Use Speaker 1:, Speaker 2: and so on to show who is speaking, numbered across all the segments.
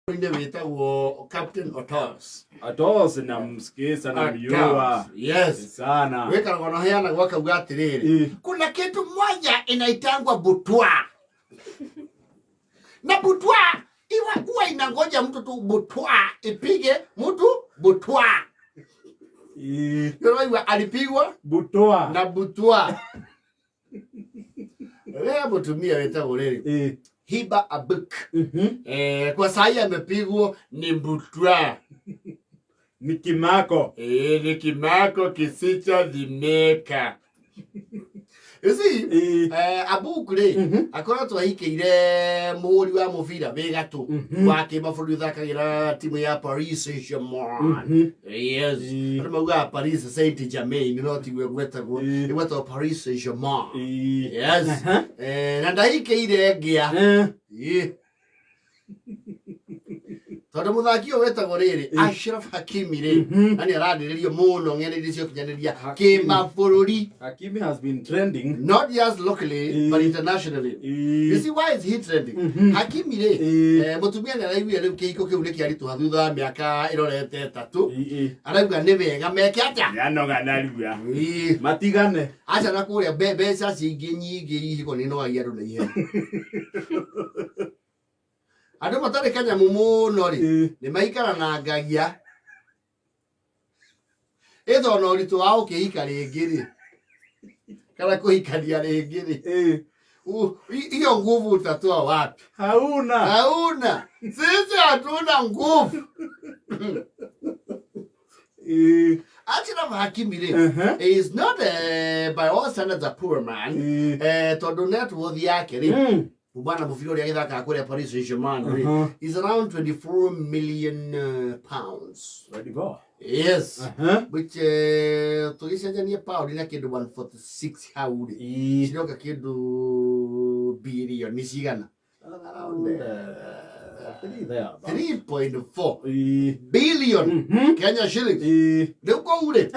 Speaker 1: Inĩ wĩtagwo Captain Otos.
Speaker 2: Atos namsikiza namjua.
Speaker 1: Otos. Yes.
Speaker 2: Sana.
Speaker 1: Wĩkaragwo na heanagwo akauga atĩrĩrĩ, kuna kitu moja inaitangwa butwa na butwa iwa huwa inangoja mtu tu butwa ipige mtu butwa. Nĩũraigua alipigwa
Speaker 2: Butoa.
Speaker 1: na butwa. Rĩa mũtumia wĩtagwo rĩrĩ Hiba Abuk. Kwa sahi amepigwa ni butwa.
Speaker 2: Ni kimako.
Speaker 1: Ni kimako kisichothimĩka. You see, Abuk rĩ akoretwo ahikĩire mũhũri wa mũbira wĩ gatũ wa kĩmabũrũri ũthakagĩra timu ya Paris Saint-Germain. Yes. Andũ maugaga Paris Saint-Germain no tiguo ĩgwetagwo. Ĩgwetagwo Paris Saint-Germain. Yes. Na ndahikĩire ngĩa. Ĩ. Tondũ mũthaki ũyũ wĩtagwo rĩrĩ Ashraf Hakimi rĩ na nĩ ararĩrĩrio mũno ng'enda-inĩ cia ũkinyanĩria kĩmabũrũri.
Speaker 2: Hakimi has been trending.
Speaker 1: Not just locally but internationally. You see, why is he trending? Hakimi rĩ, mũtumia nĩ araiguire rĩu kĩhiko kĩu nĩ kĩaritũha thutha wa mĩaka ĩrorete 3. Arauga nĩ wega meke atĩa?
Speaker 2: Yanoga narua.
Speaker 1: Matigane.
Speaker 2: Aca
Speaker 1: na kũrĩa mbeca cingĩ nyingĩ ihiko nĩ nogagia andũ na ihenya. Andũ matarĩ kanyamũ mũno rĩ, nĩ maikaranangagia. Ĩtho na ũritũ wa ũkĩhika rĩngĩ rĩ, kana kũhikania rĩngĩ rĩ. Hiyo nguvu utatoa wapi?
Speaker 2: Hauna.
Speaker 1: Hauna. Sisi hatuna nguvu. Ashraf Hakimi rĩ, is not by all standards a poor man. Tondũ net worth yake rĩ, bwana mũbira ũrĩa agĩthakaga kũrĩa Paris Saint-Germain rĩ, is around 24 million pounds.
Speaker 2: Ready go.
Speaker 1: Yes. Which tũgĩcenjania pound na kĩndũ 146 hau rĩ, ciroka kĩndũ birioni cigana? Around
Speaker 2: Three there.
Speaker 1: 3.4 billion Kenya shillings. Rĩu kũu rĩ,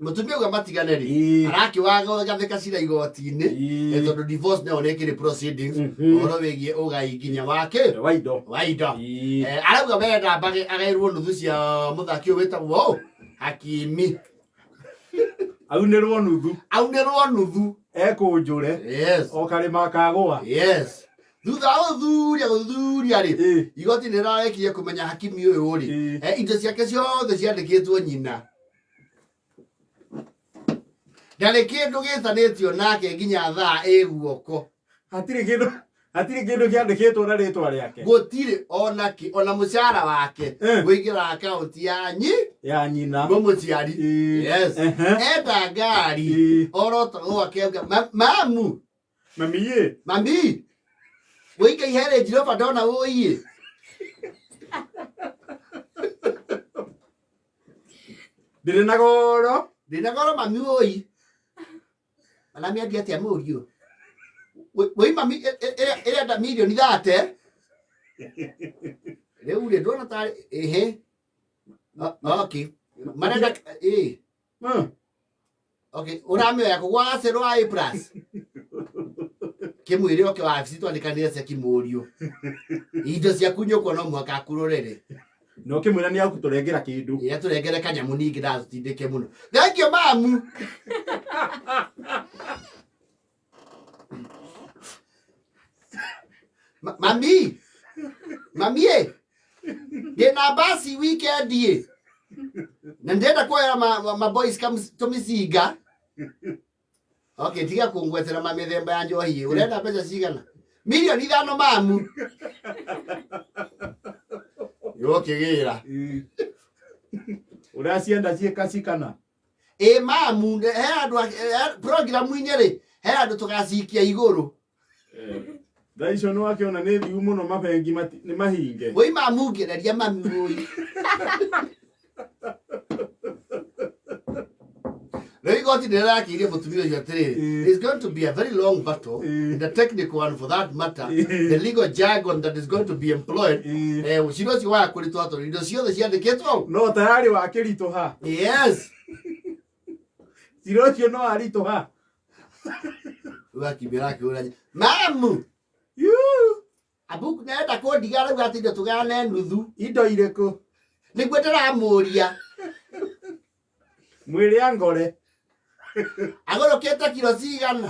Speaker 1: mũtumia uga matigane rĩ, arakiwaga gathĩka cira igoti-inĩ, tondũ divorce nayo nĩ ĩkĩrĩ proceedings ũhoro wĩgiĩ ũgai nginya wake
Speaker 2: Wa indo.
Speaker 1: Wa indo. Arauga wenda mbage agaĩrwo nuthu cia mũthaki ũyũ wĩtagwo ũ? Hakimi.
Speaker 2: Aunĩrwo nuthu.
Speaker 1: Aunĩrwo nuthu.
Speaker 2: Ekũnjũre.
Speaker 1: Yes.
Speaker 2: O karĩma kagũa.
Speaker 1: Yes. Thutha wa gũthuthuria gũthuthuria rĩ, igoti nĩ rĩrarekire kũmenya Hakimi ũyũ rĩ, indo ciake ciothe ciandĩkĩtwo nyina. Ndarĩ kĩndũ gĩtanĩtio nake nginya thaa ĩ guoko.
Speaker 2: Hatirĩ kĩndũ hatirĩ kĩndũ kĩandĩkĩtwo na rĩtwa rĩake.
Speaker 1: Gũtirĩ ona kĩ, ona mũcara wake ũingĩraga akaunti ya nyi
Speaker 2: ya nyina.
Speaker 1: Mũmũciari. Yes. Enda ngari orota gwake auga, "Mamu.
Speaker 2: Mami ĩ.
Speaker 1: Mami. Wĩike ihere Jehova ndona ũiĩ.
Speaker 2: Ndĩrĩ na goro.
Speaker 1: Ndĩrĩ na goro mami ũi. Aramĩendia atĩa mũriũ? Wĩ mami ĩrenda mirioni 30. Rĩu rĩ ndona tarĩ ĩhĩ. Okay. Marenda ĩ. Okay, ũramĩoya kũ gwa gacĩrũ wa A plus? Kĩmwĩre oke wabici twandĩkanĩre ceki mũriũ. Indo ciaku nyũkwa no mũhaka akũrorere.
Speaker 2: Na ũkĩmwĩra nĩ agũtũrengera kĩndũ.
Speaker 1: Ĩ, atũrengere kanyamũ ningĩ ndagatũtindĩke mũno. Thank you mamu. Mami. Mami ĩ. Ndĩna basi weekend ĩ. Na ndĩrenda kuoera ma boys tũmĩcinga. Okay, tiga kũngwetera ma mĩthemba ya njohi. Ũrenda mbeca cigana? Mirioni 5 mamu. Yũkĩgĩra.
Speaker 2: Ũracienda ciĩkacikana?
Speaker 1: Ĩ mamu, he andũ programu-inĩ rĩ, he andũ tũgacikia igũrũ.
Speaker 2: Thaa icio nĩ wakĩona nĩ thiu mũno mabengi nĩ mahinge.
Speaker 1: Woi mamu ngĩreria mami woi. Rĩu igoti nĩ rĩrakĩirie mũtumia ũcio atĩrĩrĩ, it's going to be a very long battle, and a technical one for that matter, the legal jargon that is going to be employed. Ũcira ũcio waga kũritũha tondũ indo ciothe ciandĩkĩtwo
Speaker 2: No tayari wakĩritũha.
Speaker 1: Yes.
Speaker 2: Cira ũcio no aritũha.
Speaker 1: Rĩu akimbia arakĩũra, mamu.
Speaker 2: Yuu.
Speaker 1: Abuku nĩarenda kũndiga arauga atĩ indo tũgayane nuthu.
Speaker 2: Indo irĩkũ?
Speaker 1: Nĩguo ndĩramũria.
Speaker 2: Mwĩrĩ angore.
Speaker 1: Agũrũkĩte kiro cigana?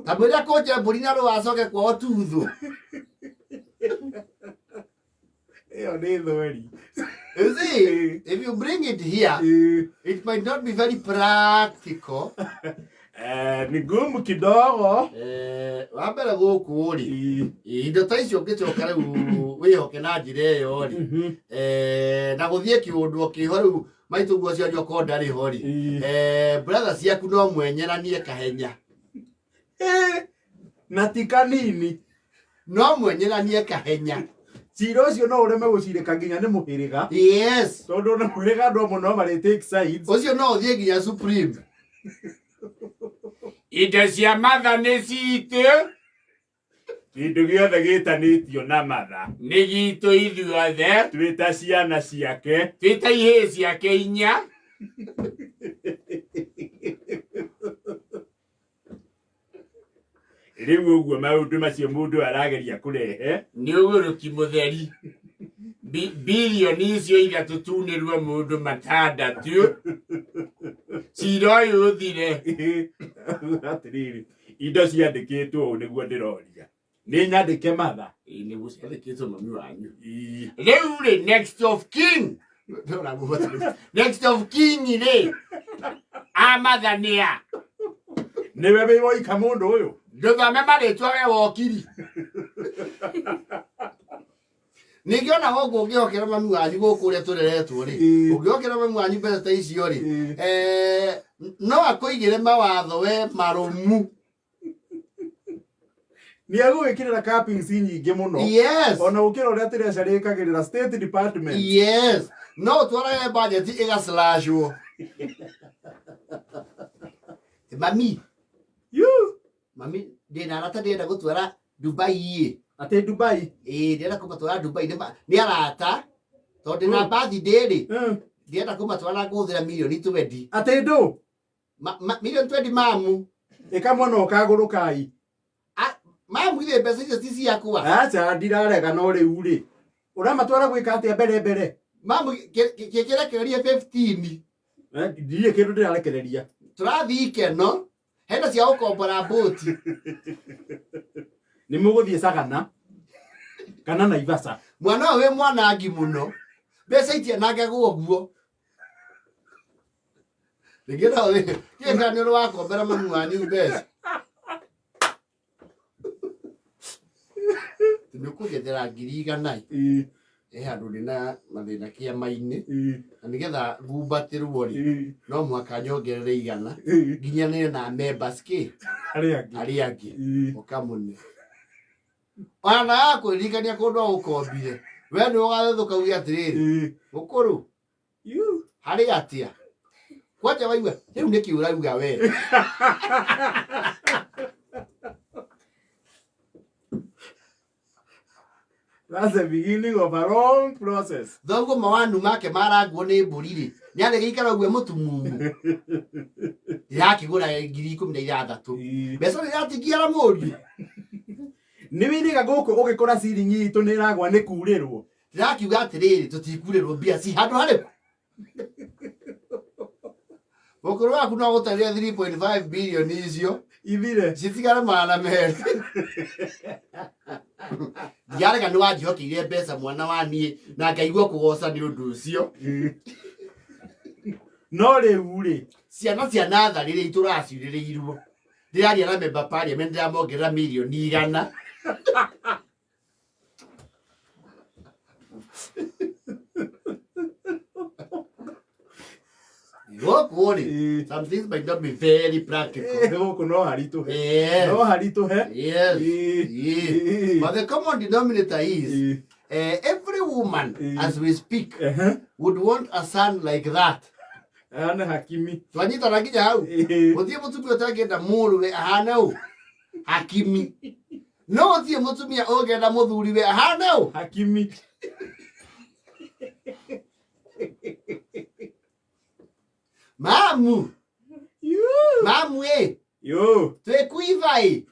Speaker 1: Ta mwĩre akũnje mbũri na rũa acoke kwao tuthũ.
Speaker 2: Ĩyo nĩ thweri.
Speaker 1: You see, if you bring it here, it might not be very practical.
Speaker 2: Eh, ni ngumu kidogo.
Speaker 1: Eh, wa mbere gũkũ rĩ, indo ta icio ũngĩcoka rĩu wĩhoke na njĩra ĩyo rĩ, eh, na gũthiĩ kĩũndũ o kĩho rĩu maitũ guo cio njoka ndarĩ ho rĩ, eh, brother ciaku no mwenyeranie kahenya.
Speaker 2: Eh, na ti kanini.
Speaker 1: No mwenyeranie kahenya.
Speaker 2: Cira ũcio no ũreme gũcirĩka nginya nĩ mũhĩrĩga.
Speaker 1: Yes.
Speaker 2: Tondũ ona mũhĩrĩga andũ amwe no marĩ take sides.
Speaker 1: Ũcio no ũthiĩ nginya Supreme. Indo cia matha nĩ citũ.
Speaker 2: Kĩndũ gĩothe gĩtanĩtio na matha.
Speaker 1: Nĩ gitũ ithuothe.
Speaker 2: Twĩ ta ciana ciake.
Speaker 1: Twĩ ta ihĩĩ ciake inya.
Speaker 2: Rĩu ũguo maũndũ macio mũndũ arageria kũrehe.
Speaker 1: Nĩ ũgũrũki mũtheri. Bilioni icio ithatũ tunĩrwo mũndũ matandatũ. Cira ũyũ ũthire.
Speaker 2: Atĩrĩrĩ, indo ciandĩkĩtwo ũũ nĩguo ndĩroria. Nĩ nyandĩke matha.
Speaker 1: Ĩĩ, nĩguo ciandĩkĩtwo mami wanyu. Rĩu rĩ, next of kin. Next of kin rĩ, amatha nĩ a?
Speaker 2: Nĩwe wĩ woika mũndũ ũyũ.
Speaker 1: Ndũthome marĩtwa we wokiri. Ningĩ ona gũkũ ũngĩhokera mami wanyu gũkũ ũrĩa tũreretwo rĩ, ũngĩhokera mami wanyu mbeca ta icio rĩ, no akũigĩre mawatho we marũmu.
Speaker 2: Nĩ egũgĩkĩrĩra cappings nyingĩ mũno.
Speaker 1: Yes.
Speaker 2: Ona gũkĩra ũrĩa Treasury ĩkagĩrĩra State Department.
Speaker 1: Yes. No ũtwarage budget ĩgaslashwo. Mami.
Speaker 2: You.
Speaker 1: Mami, ndĩna arata ndĩrenda gũtwara Dubai ĩ.
Speaker 2: Atĩ Dubai?
Speaker 1: Ĩĩ, ndĩrenda kũmatwara Dubai. Nĩ arata. Tondũ ndĩna birthday rĩ. Ndĩrenda kũmatwara na ngũhũthĩra mirioni 20.
Speaker 2: Atĩ ndũ?
Speaker 1: Mirioni 20 mamu.
Speaker 2: Ĩka mwana ũkagũrũkai.
Speaker 1: Mamu ithe mbeca icio ti ciakwa.
Speaker 2: Aca, ndirarega no rĩu rĩ. Ũramatwara gwĩka atĩa mbere mbere?
Speaker 1: Mamu, kĩrekererie 15.
Speaker 2: Ndirĩ kĩndũ ndĩrarekereria.
Speaker 1: Tũrathiĩ ikeno. Hena cia gũkombora mbũti.
Speaker 2: Nĩ mũgũthiĩ Sagana kana Naivasha.
Speaker 1: Mwana ũyũ wĩ mwanangi mũno. Mbeca itianangagwo ũguo. Rĩngĩ no kĩĩ kana nĩ ũrĩ wakombera mami wanyu mbeca. Nĩ ũkũnjethera ngiri igana. He handũ ndĩna mathĩna kĩama-inĩ. Na nĩgetha ngumbatĩrwo rĩ, no mũhaka nyongerere igana. Nginyanĩre na members kĩ?
Speaker 2: Arĩa angĩ.
Speaker 1: Arĩa angĩ. Ũkamũne. Ona na yakwĩririkania kũndũ agũkombire. We nĩ ũgathethũka uge atĩrĩrĩ, mũkũrũ, harĩ atĩa? Kwanja waigua, rĩu nĩkĩ ũrauga we?
Speaker 2: That's the beginning of a long process.
Speaker 1: Thoguo mawanu make marangwo nĩ mbũri rĩ, nĩ arĩ gĩikara ũguo mũtumumu. Ndĩrakĩgũra ngiri ikũmi na ithathatũ. Mbeca nĩ iratingiara mũriũ.
Speaker 2: Nĩ wĩrĩga gũkũ ũgĩkora ciringi itũ nĩ ĩragwa nĩ kurĩrwo.
Speaker 1: Ndĩrakiuga atĩrĩrĩ, tũtikurĩrwo mbia ci handũ harĩkũ? Mũkũrũ waku no gũtarĩria 3.5 billion icio.
Speaker 2: Ithire.
Speaker 1: Citigare magana merĩ. Ndiarega nĩ wanjihokeire mbeca mwana wa niĩ na ngaigua kũgoca nĩ ũndũ ũcio.
Speaker 2: No rĩu rĩ,
Speaker 1: ciana cia natharĩ rĩ itũraciurĩrĩirwo. Ndĩraria na member parliament ndĩramongerera mirioni 100. Gũkũ rĩ, some things might not be very practical.
Speaker 2: Gũkũ no haritũhe.
Speaker 1: Yes.
Speaker 2: No haritũhe.
Speaker 1: Yes. Yes. But the common denominator is, every woman, as we speak, would want a son like that.
Speaker 2: Ahane Hakimi.
Speaker 1: Twanyitana nginya hau. Gũtirĩ mũtumia ũtangĩenda mũrũwe ahane ũ? Hakimi. No gũtirĩ mũtumia ũngĩenda mũthuriwe ahane ũ?
Speaker 2: Hakimi.
Speaker 1: Mamu. Mamu ĩ.
Speaker 2: Yo.
Speaker 1: Twĩkuiba ĩ.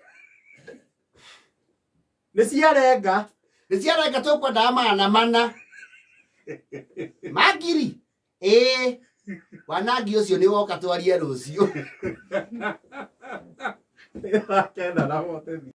Speaker 3: Nĩ ciarenga.
Speaker 1: Nĩ ciarenga, tũkwendaga 400 ma ngiri. Ĩĩ, wanangi ũcio nĩ woka, twarie rũciũ.
Speaker 3: 9:40.